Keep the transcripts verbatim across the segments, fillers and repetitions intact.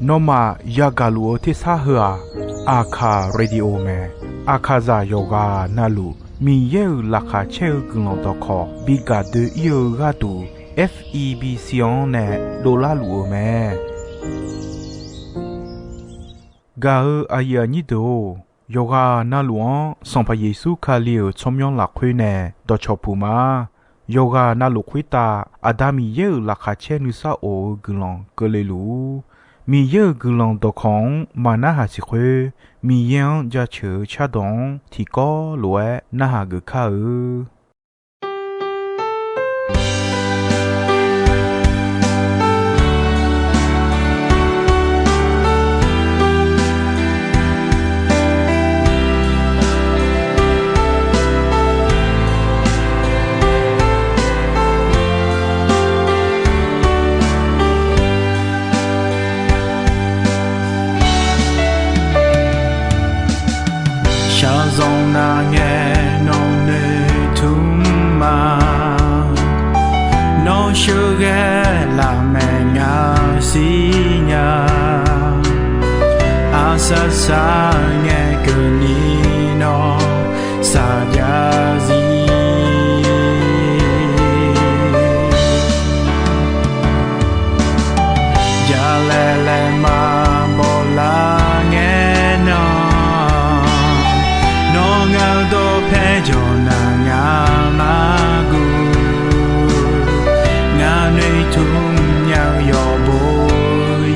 Nawmaf yagaq luf-eu tersar heu-aq, Aqkaq Radio mae. Aqkaqzaq yawqghaq navluf Miqyaer-euq laqkhaq caer-eu guiqlanq dawqkawq bi gaq doe-ir-eu gharduq, F E B C-anr nae dovlar luf-eu mae. Gaq-eu aqyuif aqnyir deuq-or, yawqghaq navluf-anr Sanqpaq Yeqsur Kali-euq tsawrmyanr lafkhoer nae dawqcawq puq ma. Yawqghaq navluf khoertav Aqda Miqyaer-euq laqkhaq caer nuisar of-eu guiqlanq keuvle luf-ur. Miqyaer-euq guiqlanq dawqkawq-anr maqnarhaq siq khoer, Miqyaer-anr jaceuq-eu cardawq-anr tiqkawv lof-aer narhaq geuf kar-eu. Shaqzanq nav ngae nawq noeqtmq ma. Nawr sheuqghae lafmaeq nga siqnya. Aqsaq saq ngae keuvni nawr saqjav zir. Jalaeq laeqma bawlar ngae nan, nawr ngaq-eu dawqpae jawq naq ngaq-anr guv. Ngaq noeqtmq nya-eu yawqbo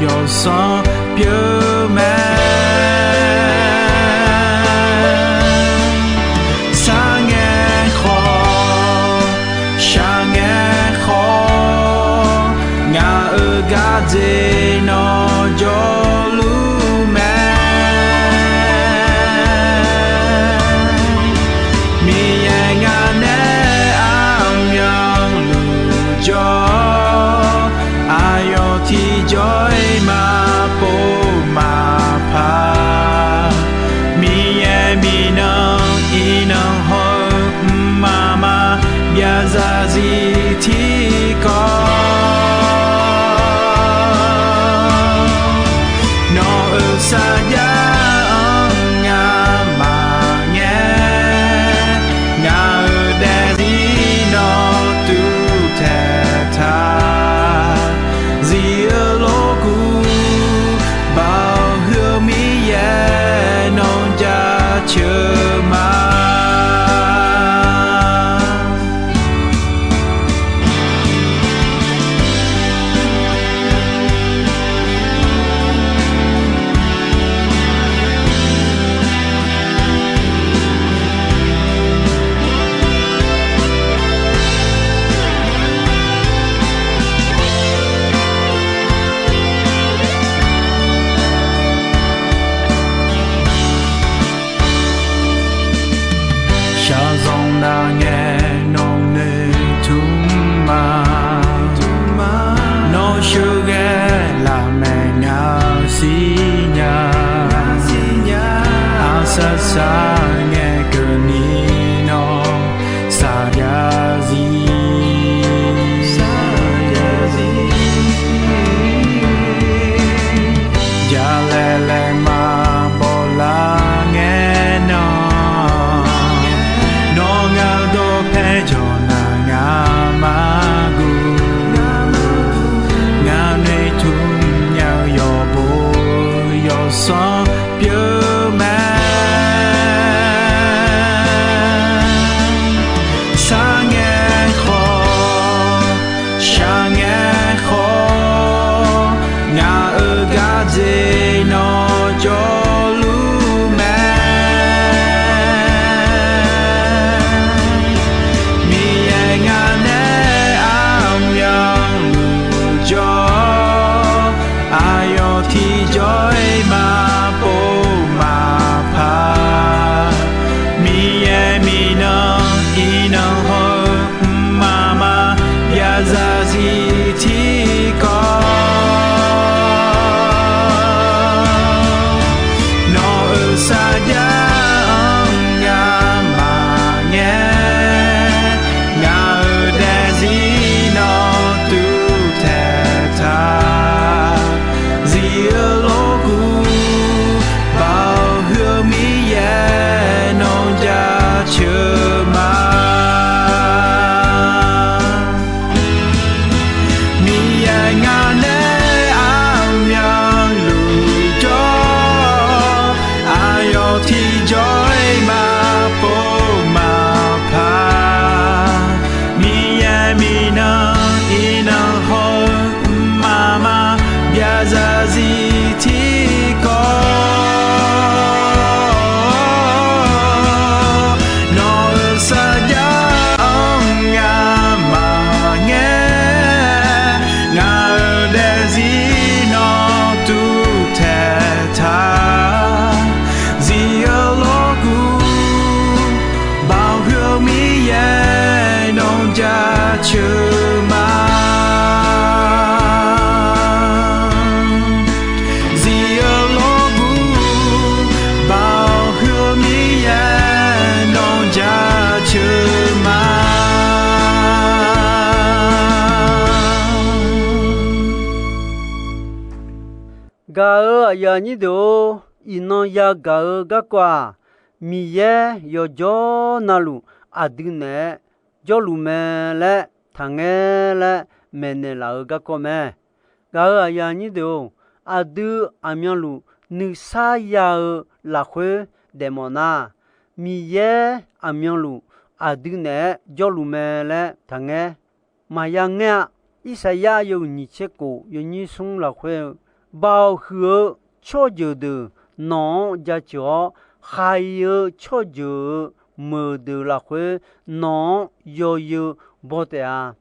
yawqsanr pyeuf mae. Sar ngae khawf, shaq ngae khawf, ngaq-euq gardzer nawr jawrluf mae. Miqyaer ngaq nae armyanluf jawr, aqyawf tiqjawr-iq maqpov maqpar. Miqyaer miqnan iqnan hawr-eu mqmaq maqbyav zarzir tiqkawv. Gaq-euq aqyuif aqnyir deuq-or, iqnan yagaq-eu garkawv-aq, Miqyaer yawqjawr navluf aqdui naeq-aer jawrluf mae laer taqngaer laer maeqnaeq laf-eu garkawv mae. Gaq-euq aqyuif aqnyir deuq-or, aqdui aqmyanluf nuisar ya-eu lafkhoer daefmawf nar, Miqyaer aqmyanluf aqdui naeq-aer jawrluf mae laer taqngaer. Maqya ngaer-a. Irsaqyar yawhuiq nyiq tser kof yawnyir smr lafkhoer-eu, Baoq huiq-eu tsawrjeuq deuq nawq-anr jaceuq-awr, khaq-iq-eu tsawrjeuq-euq meuq deuq lafkhoer nawq-anr yawzeu baw taef-a.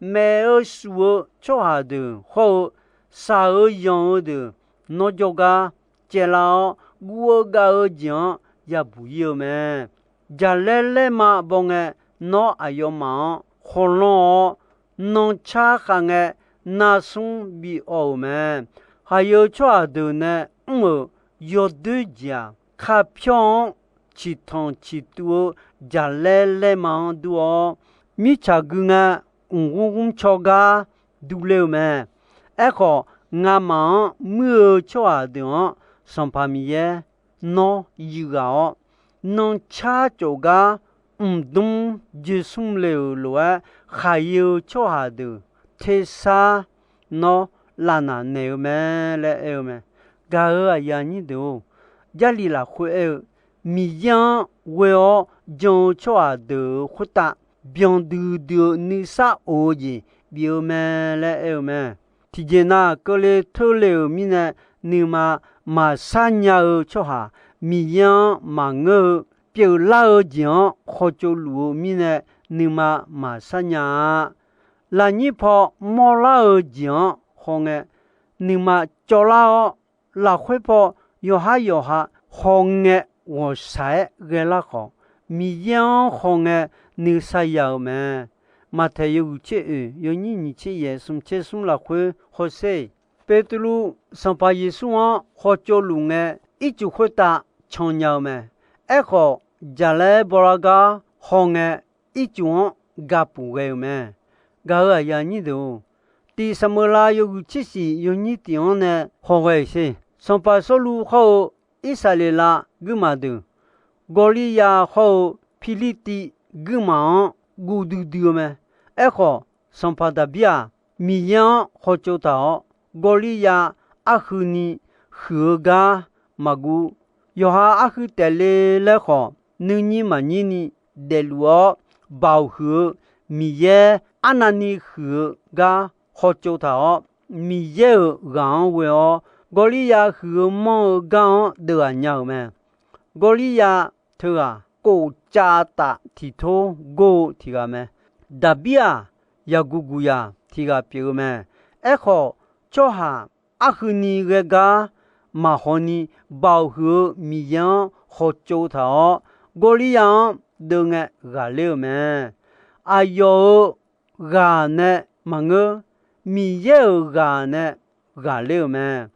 Maef-eu shuf-eu tsawrhaq deuq hawr-eu, shaq-eu yanq-eu deuq nawr jawrgar caevlar-awr, guv-eu gav-eu jeq-anr yabuq ir-eu mae. Jaqlaer laerma baw ngae, nawr aqyawfmaf-anr khawlanr-awr, nancar khav ngae, narsmr bi awv-euq mae. Khaq-iq-eu tsawrhaq deuq nae mr-euq yawdoer jeq-aq, kapyawr-anr ciqtanq ciqtuv-eu jaqlaer laerma-anr dur-awr, mirtsaq gui ngae, mqgmr gmr caw gar durler-eu mae. Aerkhawf, ngamaf-anr muir-eu tsawrhaq deuq-anr Sanqpaq Miqyaer nawr yuighaq-awr, nancar cawf gar mqdmr joersmr le-euq lof-aer, khaq-iq-eu tsawrhaq deuq tersar nawr lavnaq naeq-eu mae laer aer-eu mae. Gaq-euq aqyuif aqnyir deuq-or, Jarlif lafkhoer aer-eu, Miqyaer-anr ghoe-awr jan-eu tsawrhaq deuq-euq khoertav byan duidui-eu nuisar of-eu jeq bif-eu mae laer aer-eu mae. Tiqjeq nav keuvle teurle-euq mirnae, nuima maqsar nya-eu tsawrhaq Miqyaer-anr maqngeur-eu pyeuflar-eu jeq-anr khawtsov luf-eu mirnae, nuima maqsar nya-a. Lafnyir paw mawrlar-eu jeq-anr hawngae, nuima cawvlar-awr, lafkhoer paw yawqhar yawqha hawngae ghawqshaq-aer ghaelar khawf, Miqyaer-anr hawngae nuisar ya-eu mae. Maqtaeq yawhuiq tser oeq yawnyir nyiq tser yaeq smq tser smr lafkhoer hawsher-eq. Beqtuvluv Sanqpaq Yeqsur-anr khawtsov luf ngae, ircuf khoertav can nya-eu mae. Aerkhawf, jaqlaer bawlar gar hawngae, ircuf-anr gapuf ghae-eu mae. Gaq-euq aqyuif aqnyir deuq-or, tiq Saqmeuqlav yawhuiq tser shif yawnyir tiq-anr nae hawghae-iq sher. Sanqpaq Sawrluv hawr-eu Irsaqleqlav guirmaf deuq, Gawrliryav hawr-eu Pirlirtiv guirmaf-anr guv duidui-eu mae. Aerkhawf, sanqpaq Daqbir-aq, Miqyaer-anr khawtsov taq-awr, Gawrliryav arhuini huiq-eu gar maqguv. Yawqha arhui taef le laer khawf, nuinyir maqnyir ni daefluf-awr, baoq huiq-eu Miqyaer arnavni huiq-eu gar khawtsov taq-awr, Miqyaer-euq ghaq-anr ghoe-awr, Gawrliryav huiq-eu manr-eu gar-anr deuvghaq nya-euq mae. Gawrliryav teughaq kof cav taf tiq tor gor-eu tiq ghaq mae. Daqbir-aq, yaqguq guq yaq tiq ghaq pyeuf-eu mae. Aerkhawf, tsawrhaq arhuini ghae gar maqhaw ni, baoq huiq-eu Miqyaer-anr khawtsov taq-awr, Gawrliryav-anr deuv ngae ghaqler-eu mae. Aqyawf-euq ghaq nae maqngeur, Miqyaer-euq ghaq nae ghaqler-euq mae.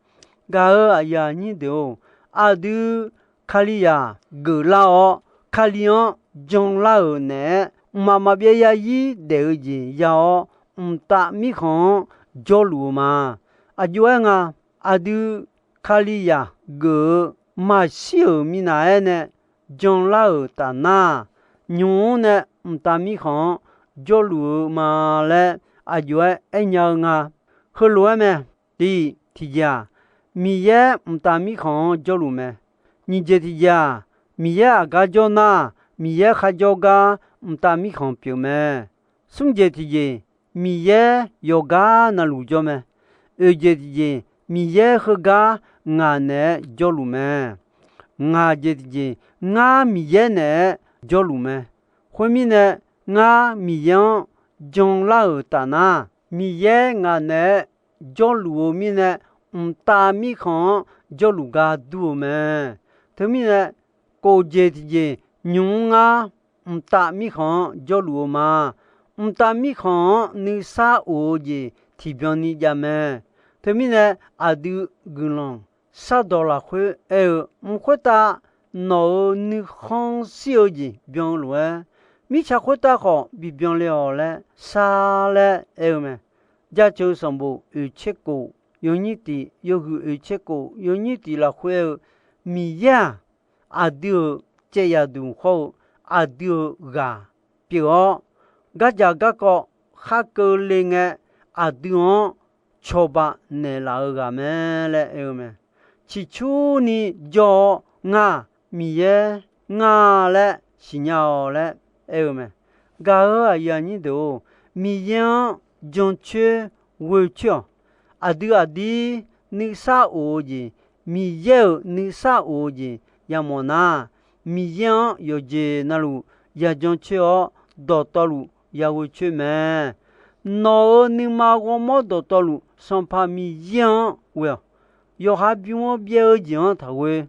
Gaq-euq aqyuif aqnyir deuq-or, aqdui Kalizaq geuflar-awr, Kali-anr janlar-euq naeq-aer, mqmaq maqbyav zarzir daef-eu jeq ya-awr, mqtav mirkhanq-anr jawrluf-eu ma. Aqjox-aer nga, aqdui Kalizaq geuf-eu maqshir-euq minav-aer nae janlar-euq tafnar, nymq-mr nae mqtav mirkhanq-anr jawrluf-eu ma laer aqjox-aer aernya-eu nga. Heulof-aer mae. Tiq tiqjeq-aq, Miqyaer mqtav mirkhanq-anr jawrluf mae. Nyiq jeq tiqjeq-aq, Miqyaer aqgar jawr nar, Miqyaer kharjawr gar mqtav mirkhanq pyeuf mae. Smr jeq tiqjeq, Miqyaer yawqgar navluf jawr mae. Oeq jeq tiqjeq, Miqyaer heugar ngaq naeq-aer jawrluf mae. Ngaq jeq tiqjeq, ngar Miqyaer naeq-aer jawrluf mae. Khoermirnae, ngar Miqyaer-anr janlar-euq tafnar, Miqyaer ngaq naeq-aer jawrluf-eu mirnae, mqtav mirkhanq-anr jawrluf gar dur-eu mae. Teumirnae, kof jeq tiqjeq, nymq-mr ngar mqtav mirkhanq-anr jawrluf-eu ma. Mqtav mirkhanq-anr nuisar of-eu jeq tiqbyan ni jav mae. Teumirnae, aqdui guiqlanq shardawq lafkhoer aer-eu, mq khoertav nawq-euq nuikhanr shir-eu jeq byan-eu lof-aer, mirtsaq khoertav khawf bibyan le-awq laer shar laer aer-eu mae. Jaceuq sanqbof oeq tser kof yawnyir tiq, yawhuiq oeq tser khof yawnyir tiq lafkhoer aer-eu, Miqyaer-aq, aqdui-euq caev yaqduq hawr-eu aqdui-euq ghaq pyeuf-awr, gardzaq garkawv khar keuvle ngae, aqdui-anr cawba naeqlaf-eu ghaq mae laer aer-eu mae. Ciqcurni jawr-awr, Ngar Miqyaer nga laer siqnya-awq laer aer-eu mae. Gaq-euq aqyuif aqnyir deuq-or, Miqyaer-anr jancoer ghoecoer-awq. Aqdui aqdir nuisar of-eu jeq, Miqyaer-euq nuisar of-eu jeq yamawf nar, Miqyaer-anr yawqjeq navluf ya jancoer-awr, dawqtawvluf ya ghoecoer mae. Nawq-euq nuima ghawrmawr dawqtawvluf Sanqpaq Miqyaer-anr ghoe-awq. Yawqha bym-anr byaev-eu jeq-anr taqghoe.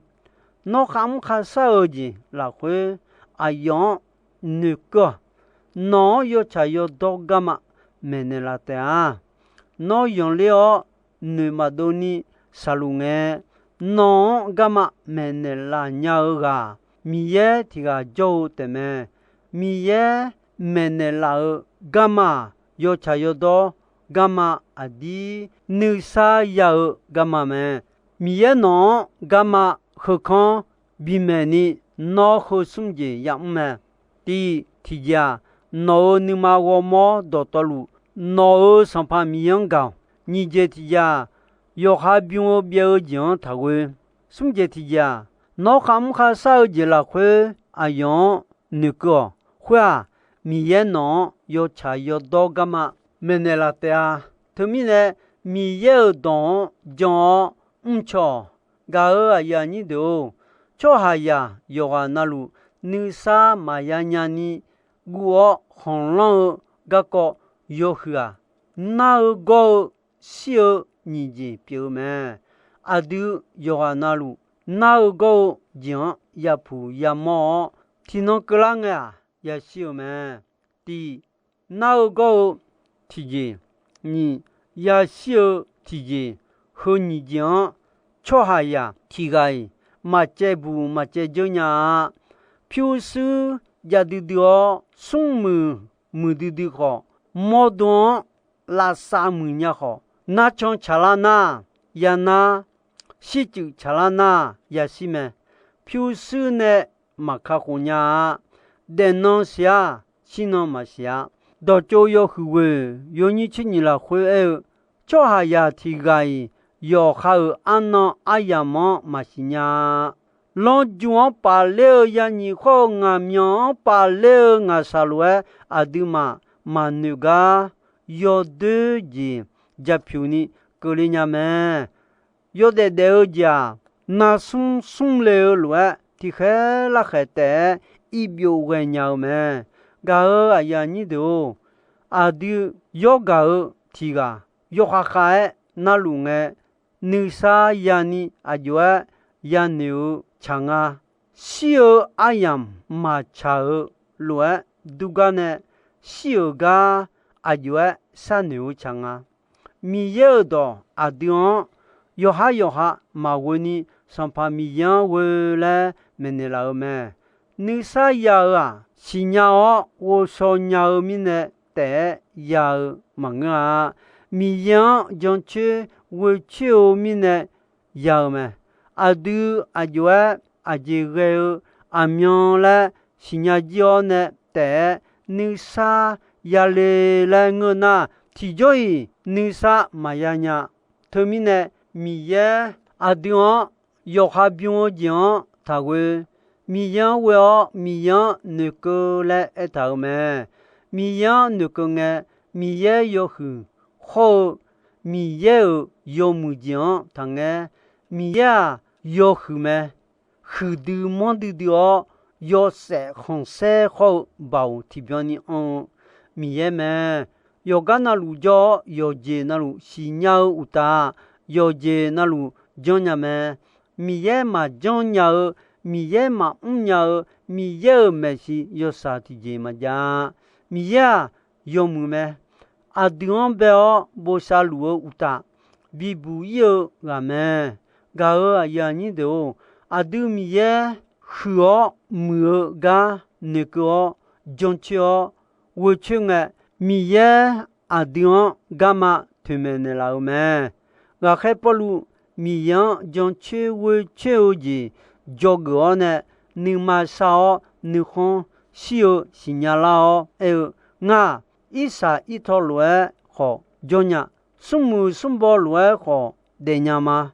Nawr kharmr kharshar-eu jeq lafkhoer aqyawf-anr noeqkeuv-awq. Nawq-anr yawtsaq yawdawr garma maeqnaeq laf taef-a. Nawr yanqler-awr noeq maqdov ni shaqluf ngae, nawq-anr garma maeqnaeq laf nya-eu ghaq, Miqyaer tiq ghaq jawr-eu taefmae. Miqyaer maeqnaeq laf-eu garma-aq, yawtsaq yawdawr garma aqdir nuisar ya-eu garma mae. Miqyaer nawq-anr garma heukanr bimaeq ni, nawr heu smr jeq yamr mae. Tiq tiqjeq-aq, nawq-euq nuima ghawrmawr dawqtawvluf, nawq-euq Sanqpaq Miqyaer-anr gaq-awq. Nyiq jeq tiqjeq-aq, yawqha bym-eu byaev-eu jeq-anr taqghoe. Smr jeq tiqjeq-aq, nawr kharmr kharshar-eu jeq lafkhoer aqyawf-anr noeqkeuv-awq. Khoer-aq, Miqyaer nawq-anr yawtsaq yawdawr garma maeqnaeq laf taef-a. Teumirnae, Miqyaer-euq dawq-anr jan-awr mrcaw-awq. Gaq-euq aqyuif aqnyir deuq-or, tsawrhaqzaq yawqghaq navluf nuisar maqya nyani guv-awr khanqlanr-eu garkawv yawhuiq-aq, nar-eu gawr-eu shir-eu nyiq jeq pyeuf-eu mae. Aqdui yawqghaq navluf nar-eu gawr-eu jeq-anr yapuq yamawr-awr, tiqnan keuvlar ngae-aq, yashir-eu mae. Tiq, nar-eu gawr-eu tiqjeq, nyiq, yashir-eu tiqjeq, heu nyiq jeq-anr tsawrhaqzaq tiq ghaq-iq maqcaevbuq maqcaevdzeur nya-a. Pyurshuir jav duidui-awr, smrmuiq muiqdui dui khawf, mawrdo-anr lavsav muiq nya khawf, narcan tsaqlar nar, yanar, shircuif tsaqlar nar, yashir mae. Pyurshuir nae maqkakhof nya-a. Daefnan siq-a, shirnan maqsiq-a. Dawqtsov yawhuiq ghoeq yawnyir tser nyiq lafkhoer aer-eu, tsawrhaqzaq tiq ghaq-iq yawqha-euq arnan aryamq-anr maqsiq nya-a. Lanrju-anr pafler-eu yanyiq khawr-eu ngaqmyanq-anr pafler-eu ngaqshaq lof-aer aqduimaf maqnoeq gar yawdoer jeq japyuq ni keuvle nya mae. Yawdaef daef-eu jeq-aq, narsmr smrle-eu lof-aer tiqkhaer larkhaeq taef-aer irbyov ghaenya-eu mae. Gaq-euq aqyuif aqnyir deuq-or, aqdui yawrgaq-eu tiq ghaq yawkhav khav-aer narluf ngae, nuisar yani aqjox-aer yanoeq-eu tsaq nga. Shir-eu aryamq maqtsaq-eu lof-aer durgar nae, shir-euq gar aqjox-aer sharnoeq-eu tsaq nga. Miqyaer-euq dawq aqdui-anr yawqhar yawqha maqghoe ni, Sanqpaq Miqyaer-anr ghoe laer maeqnaeq laf-eu mae. Nuisar ya-eu-aq, siqnya-awr ghovshaw nya-eu mirnae taef-aer ya-eu maqngeur-a. Miqyaer-anr jancoer ghoecoer-eu mirnae ya-eu mae. Aqdui aqjox-aer aqjeq ghae-eu aqmyan laer siqnya jir-awr nae taef-aer nuisar yale laer ngeur nar, tiqjawr-iq nuisar maqya nya. Teumirnae, Miqyaer aqdui-anr yawqha bym-eu jeq-anr taqghoe. Miqyaer-anr ghoe-awr Miqyaer-anr noeqkeuv laer aertaq-euq mae. Miqyaer-anr noeqkeuv ngae, Miqyaer yawhuiq hawr-eu Miqyaer-euq yawmuiq jeq-anr taqngaer. Miqyaer-aq, yawhuiq mae. Huiqdui manrdui dui-awr, yawshaef khanqsaer hawr-eu baoq tiqbyan ni anr-eu Miqyaer mae. Yawqgar navluf jawr-awr, yawqjeq navluf siqnya-eu uqtaf, yawqjeq navluf janrnya mae. Miqyaer maqjanr nya-eu, Miqyaer maqmr nya-eu, Miqyaer-euq maeqshi yawshaq tiqjeq maqjav-a. Miqyaer-aq, yawmuiq mae. Aqdui-anr bae-awr bosav luf-eu uqtaf, bibuq ir-eu ghaq mae. Gaq-euq aqyuif aqnyir deuq-or, aqdui Miqyaer huiq-awr muiq-eu gar noeqkeuv-awr, jancoer-awr ghoecoer ngae, Miqyaer aqdui-anr garma toeqmaeq naeqlaf-euq mae. Ghaqkhaer Pawrluv Miqyaer-anr jancoer ghoecoer-eu jeq dzawgeuf-awr nae, nuima shar-awr nuikhanr shir-eu siqnya lar-awr aer-eu, Ngar-aq, irsaq irtaw lof-aer khawf jawr nya. Smrmuiq smrbaw lof-aer khawf daefnya ma.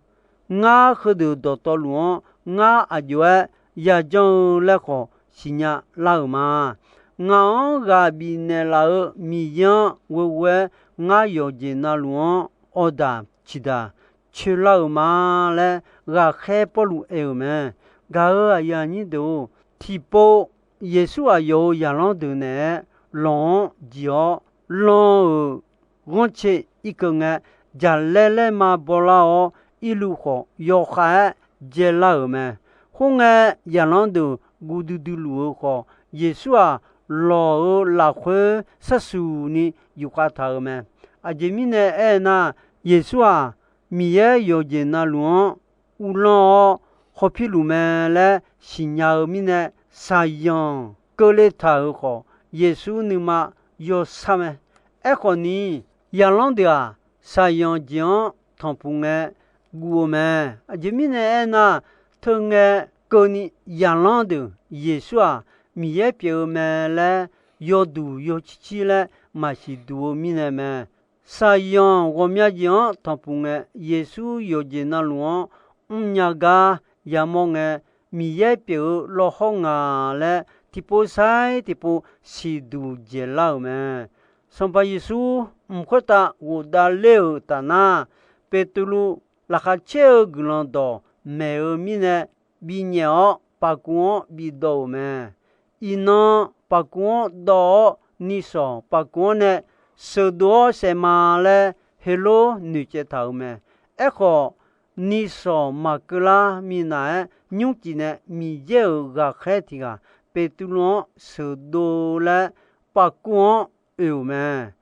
Ngar heudeuq dawqtawvluf-anr ngar aqjox-aer yajanr-eu laer khawf siqnya lar-euq ma. Ngaq-anr ghaq bifnaeq laf-euq Miqyaer-anr ghoeghoe-aer ngar yawqjeq navluf-anr awqdaq ciqdaq coelar-euq ma laer ghaqkhaer Pawrluv aer-euq mae. Gaq-euq aqyuif aqnyir deuq-or, tiqpov Yeqsur aqyawf-euq zaqlanr deuq naeq-aer lawq-anr jiq-awr, lan-euq ghanrcae irkeuv ngae, jaqlaer laerma bawlar-awr, irluv khawf yawkhav-aer dzaelar-euq mae. Khoerngae, zaqlanr deuq guv duidui luf-eu khawf, Yeqsur-aq, lawq-euq lafkhoer sharsuq ni yufkhav taq-euq mae. Aqjeq mirnae aernar, Yeqsur-aq, Miqyaer yawqjeq navluf-anr uvlanr-awr khawpirluf mae laer siqnya-eu mirnae, shaqzanq keuvle taq-euq khawf, Yeqsur nuima yawshar mae. Aerkhawf ni, zaqlanr deuq-aq, shaqzanq jeq-anr tanqpuq ngae guv-eu mae. Aqjeq mirnae aernar, teungae keuvni zaqlanr deuq Yeqsur-aq, Miqyaer pyeuf-eu mae laer yawduq yawcircir laer maqsiq duq-eu mirnae mae. Shaqzanq ghawqmya jeq-anr tanqpuq ngae, Yeqsur yawqjeq navluf-anr mrnya gar yamawr ngae, Miqyaer pyeuf-eu lawhawr nga laer tiqpov sair tiqpov siqduq dzaeqlar-euq mae. Sanqpaq Yeqsur mq khoertav ghofdav ler-euq tafnar, Beqtuvluv laqkhaq caer-eu guiqlanq dawq maeq-eu mirnae, binyaef-awr paqkuv-anr bidawv-euq mae. Iqnan paqkuv-anr dawv-awr, nishawq paqkuv-anr nae sheuqdov-awr saef ma laer Heqlor noeqcaev taq-euq mae. Aerkhawf, nishawq maqkeuv lar minav-aer nymrcif nae Miqyaer-euq ghaqkhaer tiq ghaq Beqtuvluv-anr sheuqdov laer paqkuv-anr oe-euq mae.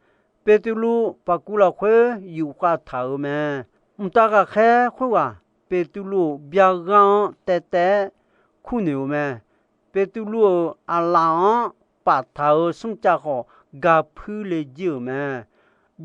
Beqtuvluv paqkuv lafkhoer yufkhav taq-euq mae. Mqtav ghaqkhaer khoerghaq Beqtuvluv-euq byar ghar-anr taev taev-aer kurnoeq-euq mae. Beqtuvluv-euq aqlaf-anr paftaq-euq smrcav khawf, gaq puir le jir-euq mae.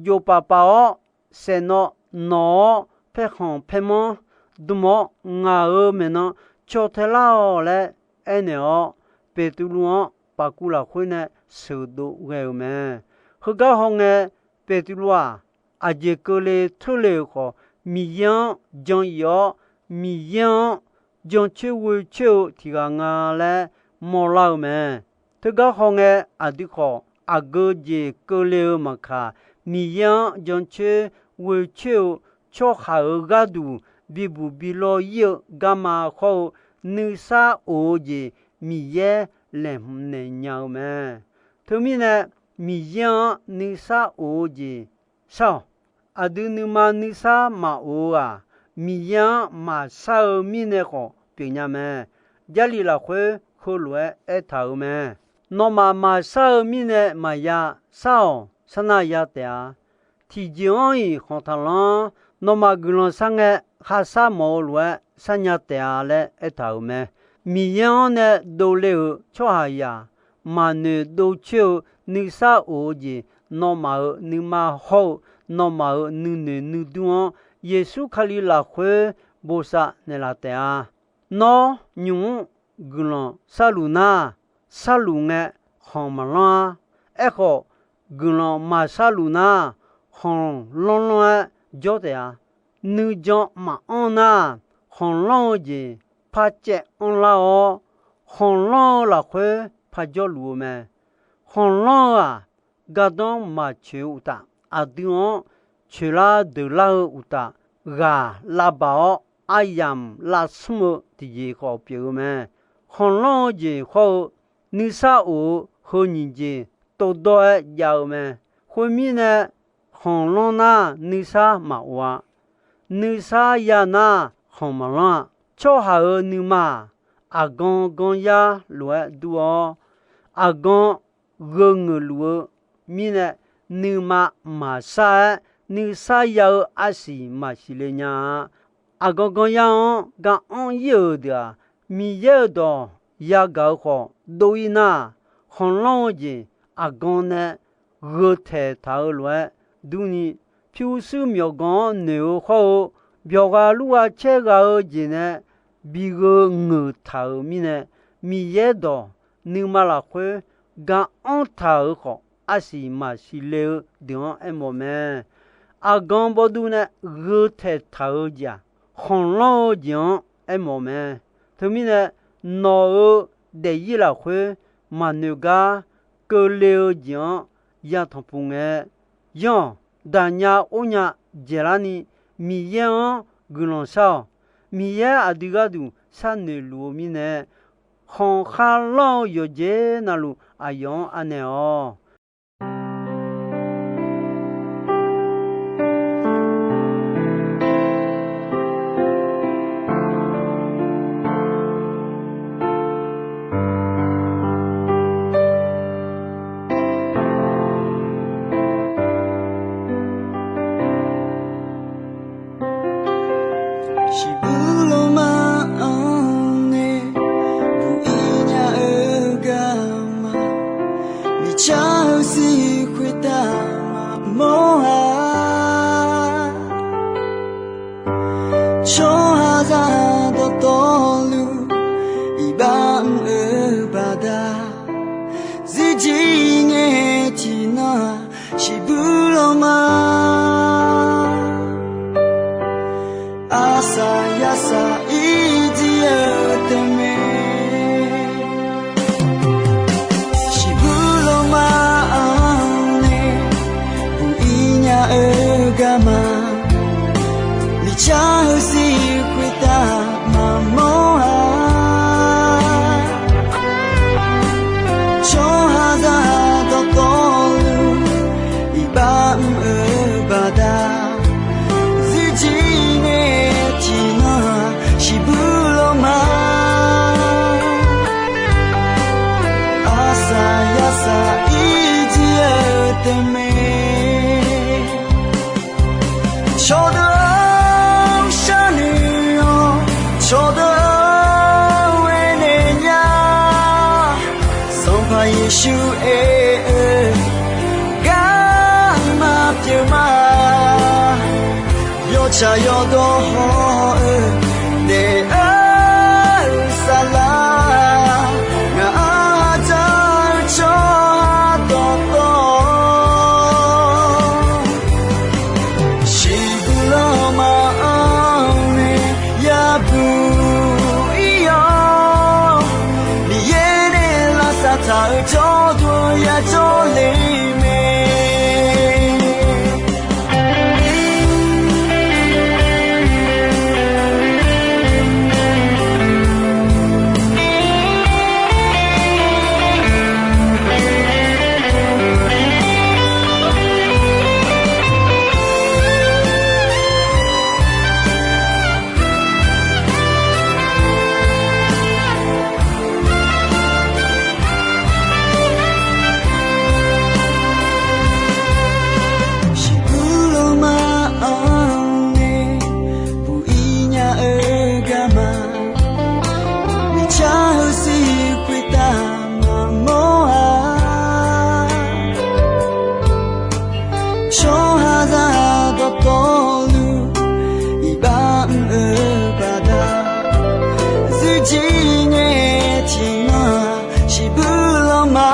Jofpaf paf-awr, saeqnawv nawq-awr, paerkhanq paermanr dm-awr, ngaq-euq maeqnan caw tae lar-awq laer aernaeq-awr, Beqtuvluv-anr paqkuv lafkhoer nae sheuqdov ghae-euq mae. Heugar hawngae, Beqtuvluv-aq, aqjeq keuvle teurle-euq khawf, Miqyaer-anr jan-ir-awr, Miqyaer-anr jancoer ghoecoer-eu tiq ghaq nga laer mawrlar-eu mae. Teugar hawngae, aqdui khawf aqgeu jeq keuvle-eu maqkaq, Miqyaer-anr jancoer ghoecoer-eu tsawrhaq-euq gharduq bibuq bilawr-ir-eu garma hawr-eu, nuisar of-eu jeq Miqyaer laeqhmq naeq nya-eu mae. Teumirnae, Miqyaer-anr nuisar of-eu jeq shar-awq. Aqdui nuima nuisar maqof-eu-aq, Miqyaer-anr maqshar-eu mirnae khawf pyeufnya mae. Jarlif lafkhoer heulof-aer aertaq-euq mae. Nawmaf maqshar-eu mirnae maqya shar-awq. Sharnav ya taef-a. Tiqjeq-anr-iq khanq taqlanr. Nawmaf guiqlanq shar ngae, kharshar mawf-eu lof-aer sharnya taef-a laer aertaq-euq mae. Miqyaer-anr nae dovle-euq tsawrhaqzaq maqnoeq dovcoer-eu nuisar of-eu jeq, nawmaf-euq nuima hawr-eu nawmaf-euq nuinoeq nuidur-anr Yeqsur Kali lafkhoer bosav naeqlaf taef-a. Nawr nymq-mr guiqlanq sharluf nar, sharluf ngae khanq maqlanr-ar. Aerkhawf, guiqlanq maqsharluf nar, khanq lanrlanr-aer jawr taef-a. Nuijan maqanr nar, khanqlanr-eu jeq par caev anrlar-awr, khanqlanr-eu lafkhoer par jawrluf-eu mae. Khanqlanr-eu-aq, gardanr maqcoeq-eu uqtaf, aqdui-anr coeqlar deuqlar-eu uqtaf, ghaq lavbaq-awr aryamq lavsmr-eu tiqjeq khawf pyeuf-eu mae. Khanqlanr-eu jeq hawr-eu nuisar of-eu heu nyiq jeq tovdawr-aer jav-eu mae. Khoermirnae, khanqlanr nar nuisar maqof-a. Nuisar ya nar, khanq maqlanr-a. Tsawrhaq-euq nuima-aq, aqgan gan yar lof-aer dur-awr, aqgan gheu ngeuq luf-eu mirnae, nuima maqshar-aer nuisar ya-eu arsiq maqsiq le nya-a. Aqgan gan yar-anr ga anr-ir-euq deuq-aq, Miqyaer-euq dawq yagaq-eu khawf dov-ir nar, khanqlanr-eu jeq aqgan nae gheu taeq taq-eu lof-aer durni, pyurshuir myawqganq-anr noeq-eu khawr-eu, byawqgha lurgha caergha-eu jeq nae bi gheu ngeuq taq-euq mirnae, Miqyaer dawq nuima lafkhoer ga anr taq-euq khawf, arsiq maqsiq le-eu deuq-anr aermawf mae. Aqgan bawduv nae gheu taeq taq-eu jeq-aq, khanqlanr-eu jeq-anr aermawf mae. Teumirnae, nawq-euq daefzir lafkhoer maqnoeq gar keuvle-eu jeq-anr ya tanqpuq ngae, yanr-awq. Daqnya or nya dzaeqlarni Miqyaer-anr guiqlanq shar-awq. Miqyaer aqdui gharduq sharnoeq luf-eu mirnae, khanqkharlanr-eu yawqjeq navluf aqyawf-anr anaeq-awq. Shiqbuq lawma-anr nae buq-ir nya-eu garma, miqcar-eu sir khoertav maqmawr-a. Tsawrhaqzaq dawqtawvluf iqbax mr-eu baqda, zirjir ngae tiqnan-aq, shiqbuq lawma arsaq yarsaq irjir-eu teumae. Shiqbuq lawma-anr nae buq-ir nya-eu garma, miqcar-eu sir khoertav maqmawr-a. Tsawrhaqzaq dawqtawvluf iqbax mr-eu baqda, zirjir ngae tiqnan-aq, shiqbuq lawma arsaq yarsaq irjir-eu teumae. Cawqdeuq-anr sharnoeq-awq, cawqdeuq-anr aernaeq nya. Sanqpaq Yeqsur aer-eu garma pyeuf ma. Yawtsaq yawdawr haw-eu daef-eu saflar, ngaq-anr hadzaq-eu tsawrhaq dawqtawv, shiqbuq lawma-anr nae yabuq-ir-awr, Miqyaer nae lavsav taq-eu jawrduq yajawr le mae. Shiqbuq lawma-anr nae buq-ir nya-eu garma, miqcar-eu sir khoertav maqmawr-a. Tsawrhaqzaq dawqtawvluf iqbax mr-eu baqda, zirjir ngae tiqnan-aq, shiqbuq lawma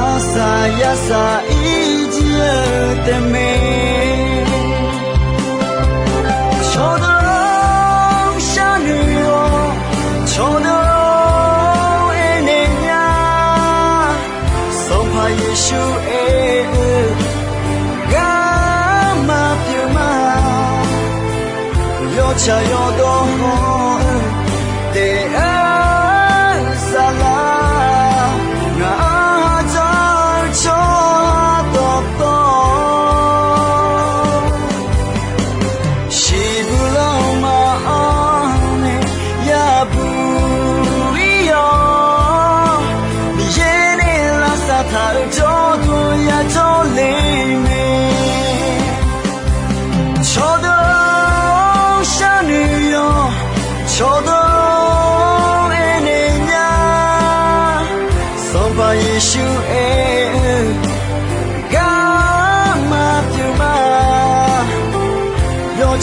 arsaq yarsaq irjir-eu teumae. Cawqdeuq-anr sharnoeq-awq, cawqdeuq-anr aernaeq nya. Sanqpaq Yeqsur aer-eu garma pyeuf ma. Yawtsaq yawdawr haw-eu daef-eu saflar, ngaq-anr hadzaq-eu tsawrhaq dawqtawv, shiqbuq lawma-anr nae yabuq-ir-awr, Miqyaer nae lavsav taq-eu jawrduq yajawr le mae. Cawqdeuq-anr sharnoeq-awq,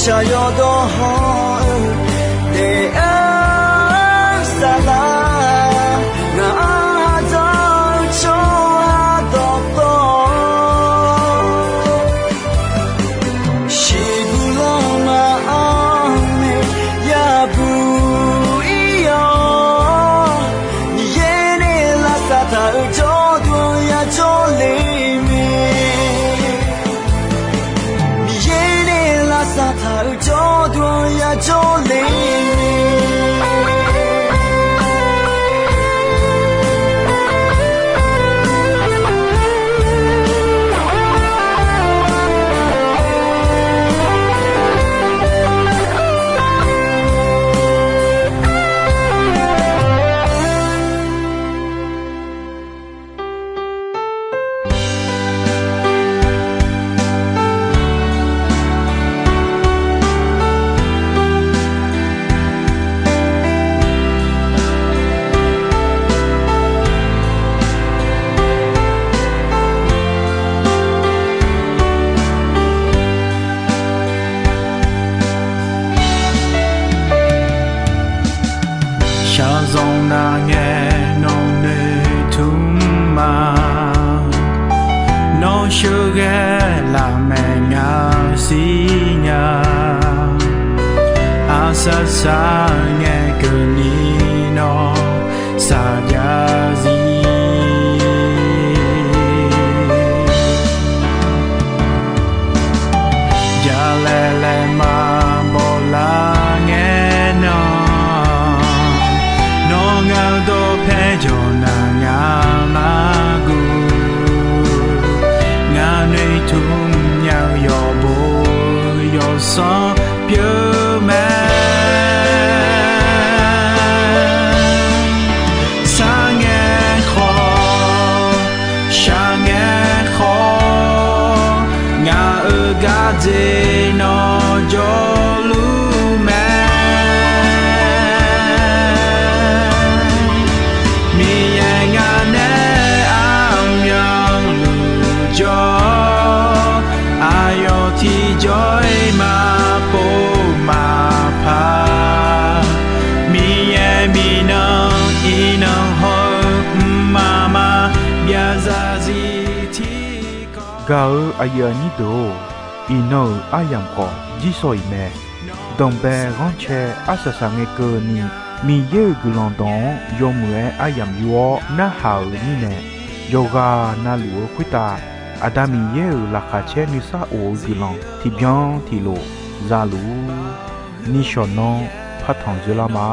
Shaqyawf dawq hawr-eu daef-aer saflar, ngaq-anr ha dzanr-eu tsawrhaq dawqtawvluf, shiqbuq lanma-anr nae yabuq ir-awr, Miqyaer nae lavsav taq-euq jawrduq-anr yajawr le mae. Miqyaer nae lavsav taq-euq jawrduq-anr yajawr le mae. Shaqzanq nar ngae nawq noeqtmq ma. Nawr sheuqghae lafmaeq ngaq-euq sir nya. Arsaq saq ngae keuvni nawr saqjav zir. Jalaeq laeqma bawlar ngae nan, nawr ngaq-euq dawqpae jawq nar ngaq lar guv. Ngaq noeqtmq nya-eu yawqbo yawsanr pyeuf mae. Sar ngae khawf, shaq ngae khawf, ngaq-euq gardzer nawr jawrluf mae. Miqyaer ngaq nae armyanluf jawr, aqyawf tiqjawr-iq maqpov maqpar. Miqyaer miqnan iqnan haw-eu mqmaq maqbyav zarzir tiqkawv. Gaq-eu aqyuif aqnyir deuq-or, iqnan-euq aryamq khawf jirsawq iq mae. Danqbae ghanrcae arsaq saq ngae keuvni, Miqyaer-euq guiqlanq dawq-anr yawmuiq-aer aryamq yur-awr narhaq-euq mirnae, yawqghaq navluf-eu khoertav Aqda Miqyaer-euq laqkhaq caer nuisar of-eu guiqlanq tiqbyan tiqlof za luf-ur. Nishawq nanr partanq dzoerlar ma.